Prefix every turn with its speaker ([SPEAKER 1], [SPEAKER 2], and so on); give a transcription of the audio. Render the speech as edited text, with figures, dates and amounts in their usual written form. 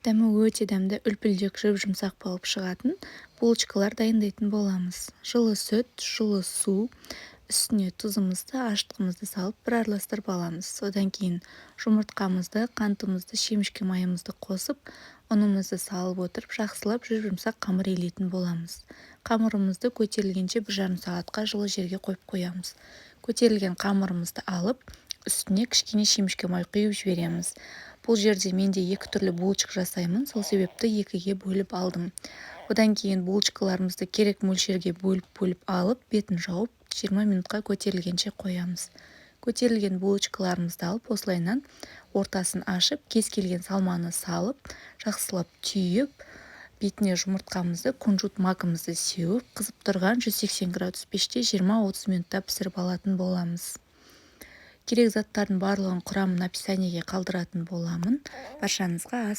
[SPEAKER 1] Дәмі өте дәмді, үлпілдек, жұп-жұмсақ болып шығатын булочкалар дайындайтын боламыз. Жылы сүт, жылы су, үстіне тұзымызды, ашытқымызды салып, бір араластырып аламыз. Одан кейін жұмыртқамызды, қантымызды, шемішке майымызды қосып, ұнымызды салып отырып, жақсылап жұп-жұмсақ қамыр илейтін боламыз. Қамырымызды көтерілгенше 1,5 сағатқа жылы жерге қойып қоямыз. Көтерілген қамырымызды алып, үстіне кішкене шемішке май құйып жібереміз. Бұл жерде менде екі түрлі булочка жасаймын, сол себепті екіге бөліп алдым. Одан кейін булочкаларымызды керек мөлшерге бөліп-бөліп алып, бетін жауып, 20 минутқа көтерілгенше қоямыз. Көтерілген булочкаларымызды алып, осылайынан ортасын ашып, кез келген салманы салып, жақсылап түйіп, бетіне жұмыртқамызды, кунжут магымызды сеуіп, қызып тұрған 180 градус пеште 20-30 минутта пісіріп алатын боламыз. Керек заттардың барлығын, құрамын описаниеге қалдыратын боламын. Баршаңызға ас